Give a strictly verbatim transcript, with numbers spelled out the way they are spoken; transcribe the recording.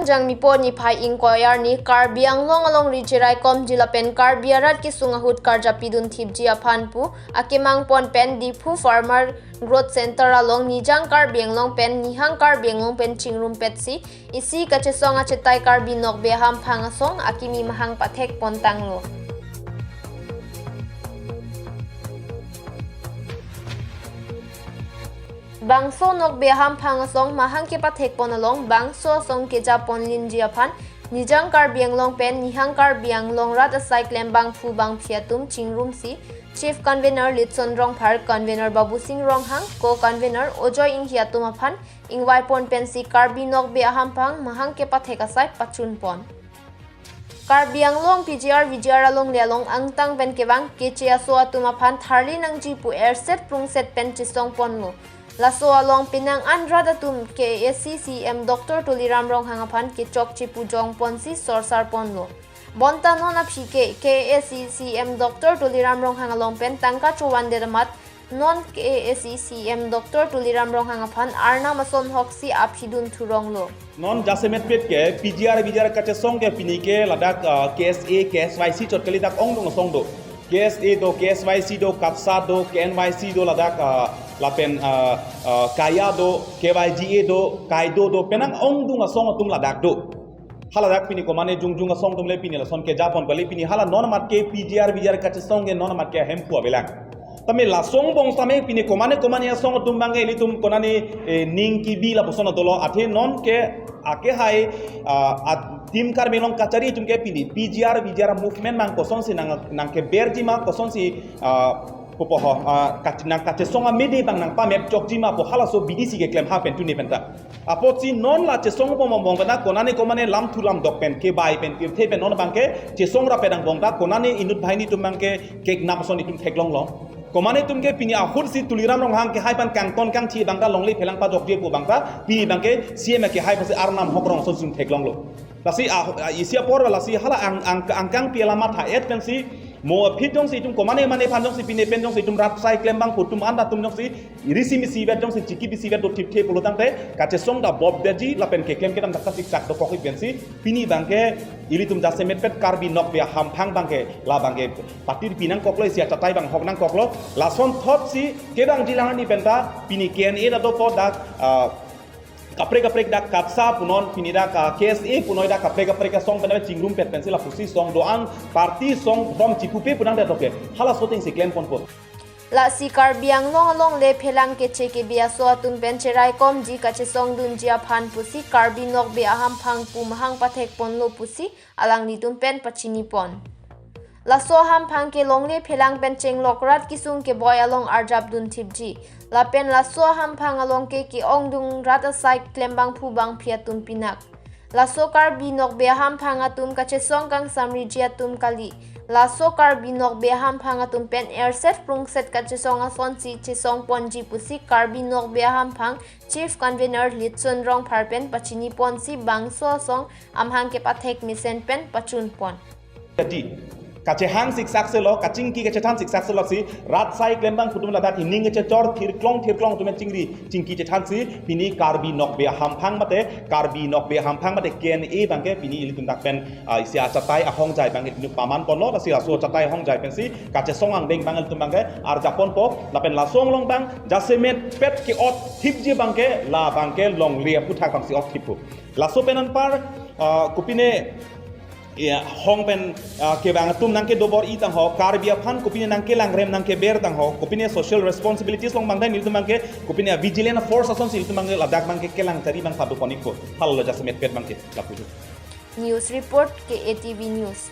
Jangmi po niphai ingkoi arni Karbi Anglong alongri cheraikomji lapen Karbi arat kesung ahut karjapidun thipji aphan pu akemang pon pen Diphu Farmer Growth Center along Nijang Karbi Anglong pen Nihang Karbi Anglong pen chingrumpetsi isi kachesong achetai Karbi Nokbe Ahamphang asong akimi mahang pathek pon tanglo. Bangso Nokbe Ahamphang asong mahang kepathek pon along bangso asong keja pon linji aphan Nijang Karbi Anglong pen Nihang Karbi Anglong rat asai klembangphu bangphi atum chingrumsi Chief Convener Litson Rongphar, Convener Babusing Ronghang, Co-Convener Ojoy Inghi atum aphan ingvai pon pensi Karbi Nokbe Ahamphang mahang kepathek asai pachun pon. Karbi Anglong P G R V G R alongle along angtang pen kevang keche aso atum aphan tharli nangji pu erset prungset pen chesong ponlo. Laso along penang an rat atum K A A C C E M Doctor Tuliram Ronghang aphan kechok chepu jong ponsi sorsar ponlo. Bonta non aphi ke K A A C C E M Doctor Tuliram Ronghang along pen tangka chovan det amat non K A A C C E M Doctor Tuliram Ronghang aphan arnam ason hoksi aphi dun thuronglo. Non jasemetpet ke P G R V G R kachesong ke pini ke ladak, ah, K S A, K S Y C chot kali dak ongdung asong do. K S A do, K S Y C do, KATSA do, K N Y C do ladak, ah, lapen, ah, ah, KAYA do, K Y G A do, KAIDO do, penang ongdung asong atum ladak do. Haladak pini komane jongjung asong atum le pini lason keja pon kali pini hala non amat ke P G R V G R kachesong ke non amat ke hemphu avelang. Tame lason bong same pini komane komane asong atum bangke ilitum konane, eh, ning kibi lapuson dolo athe non ke akehai, ah, a-, Team Karbi Anglong kachari atum ke pini P G R V G R movement nang kosonsi nang, nangkeberji ma kosonsi, ah, pupo ho, ah, kach-, nang kachesong amede bang nangpamep chokji ma pu halaso B D C keklem ha pen tuni penta. Apotsi non la chesong bom bom penta konane komane lam thu lam dok pen kebai pen pirthe pen non bangke chesong ra pedang bong ta konane inut banghini atum bangke kek nam ason itum theklonglo. Komane atum ke pini ahut si Tuliram Ronghang kehai pen kangton kangthi bang ta longle phelang pajokje pu bang ta pini bangke C E M kehai pasi arnam hok rong ason sum theklonglo. Lasi a, a, isi apor lasi hala ang, ang, angkang pi alama tha et pensi mo aphi jongsi itum komane mane aphan jongsi pine pen jongsi itum rat sai klembangphu atum anta atum jongsi irisi misi vet jongsi chiki bisi vet do thipthe pulo tangte kachesong ta bop deji lapen keklem kedam dakta siksak dokok pensi pini bangke ilitum jasemetpet Karbi Nokbe Ahamphang bangke la bangke patir pinang koklo isi achatai bang hok nangkoklo lason thotsi kevangji lang arni penta pini K N A ta dopo dak, ah, kaprek kaprek dak KATSA punon pini dak, ah, K S A punoi dak kaprek kaprek asong pen chingrumpet pensi lapusi song do-an party song bom chipupe pu nang dak doke halaso atumsi klem ponpo. Lasi Karbi Anglong alongle phelang keche kebi aso atum pen cheraikomji kachesong dunji aphan pusi Karbi Nokbe Ahamphang pu mahang pathek ponlo pusi alanglitum pen pachini pon. Laso ahamphang ke longle phelang pen chenglok rat kesung keboi along arjap dun thipji. Lapen laso ahamphang along ke ke-ongdung rat asai klembangphu bangphi atum pinak. Laso Karbi Nokbe Ahamphang atum kachesong kangsamriji atum kali. Laso Karbi Nokbe Ahamphang atum pen erset prungset kachesong asonsi chesong ponji pusi Karbi Nokbe Ahamphang Chief Convener Litson Rongphar pen pachini ponsi bangso asong amahang kepathek mesen pen pachun pon. Jadi, kachehang siksak selo, kachingki kachethan siksak selo si, rat sai klembangphu atum ladak ining kechechor thirklong thirklong atum chingri, chingki chethan si, pini Karbi Nokbe Ahamphang mate, Karbi Nokbe Ahamphang mate K N A bangke pini ilitum dak pen, ah, isi achatai ahongjai bangke pini paman ponlo, lasi laso achatai ahongjai pensi, kachesong angdeng bang ilitum bangke, arjap ponpo, lapen laso along bang, jasemetpet ke-ot thipji bangke, la bangke longle aphuthak bangsi ot thippo. Laso pen anpar, ah, kopine, ya, hong pen, ah, kevang atum nangkedobor-i tangho, Karbi aphan kopine nangkelangrem nangkeber tangho, kopine social responsibilities along bangdai nelitum bangke, kopine vigilant force asonsi ilitum bangke ladak bangke kelang chari bang padu konikpo, halo jasemetpet bangke, lapu. News report, K A T V News.